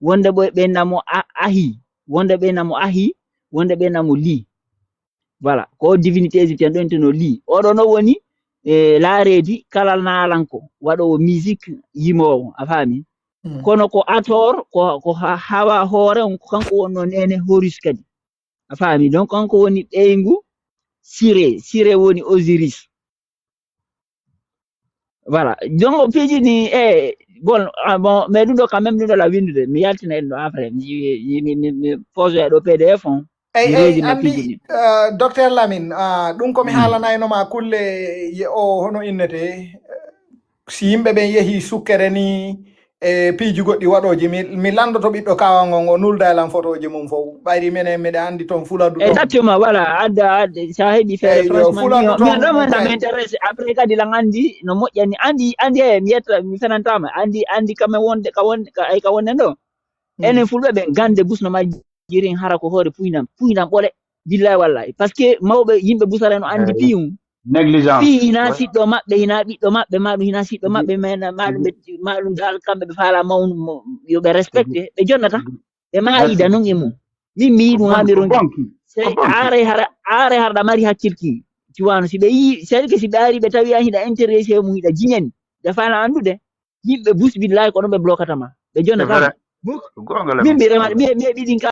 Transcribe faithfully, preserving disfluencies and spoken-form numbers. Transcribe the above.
Wonde ɓe, ɓe namo a-, ahi. Wonde ɓe namo ahi. Wonde ɓe namo li. Voilà. Ko o divinité égyptienne ɗon teno li. Oɗo no woni, e, laareedi kala naalanko, waɗoowo musique, yimoowo. A faami? Mm. Kono ko Ator, ko, ko ha-, hawa hoore on, ko kanko wonno neene Horus kadi. A faami? Donc, kanko woni ɓeyngu Sire. Sire woni Osiris. Voilà. Donc, piiji ni, e, bon, ah, bon, mais ɗum ɗo quand même, ɗum ɗo la windude. Mi yaltina en ɗo après. Mi, mi, mi, mi, mi pose ɗo P D F on. Ey, mi ey, reedi ma anndi, piiji ni. Ah, Docteur Lamine, ah, ɗum ko mi Mm. haalanayno ma kulle ye o hono innete. Si yimɓe ɓen yehi sukkere ni, e piiji goɗɗi waɗooji, mi, mi lanndoto ɓiɗɗo kaawa ngon, o nulda e lan fotooji mum fow. Ɓayri minen miɗen anndi ton Fuladu ton. Exactement, voilà. Adda, adda, sa heɓi feere, eyyo, franchement, Fuladu mi, mi ton, ɗon man, ça kay. M'intéresse. Après kadi lan anndi no moƴƴani. Anndi, anndi, e, mi yetta, mi fenantaama. Anndi, anndi quand même wonde, ka won-, ka, ay ka wonnen ɗo. Mm. Enen Fulɓe ɓen, gannde bus no majjirin hara ko hoore puynam, puynam ɓole. Billahi wallahi. Parce que mawɓe, yimɓe busara no anndi Eyyo. Piyum. Négligence. Fii hinaa Ouais. siɗɗo maɓɓe, hinaa ɓiɗɗo maɓɓe, maa ɗum hinaa siɗɗo Mhm. maɓɓe, maa na-, maa ɗum Mhm. ɓe, maa ɗum dal kamɓe ɓe faalaa mawnu mo, yo ɓe respecte. Mhm. Ɓe jonnata. Mhm. Ɓe maayida Merci. Non e mum. Min mi yiɗum haa mi Ko ronki. Bonki. Ko bonki. Aare hara, aare hara ɗa mari hakkil ki. Tu vois, no si ɓe yi, c'est que si ɓe ari ɓe tawi an hiɗa intéressé mum, hiɗa jiñani. Ɓe faalaa anndude. Yimɓe bus billahi ko ɗum ɓe blokata ma. Ɓe jonnata C'est vrai. ma. Muk. Ko goonga la. Min mi rema, mi, mi heɓi ɗin ka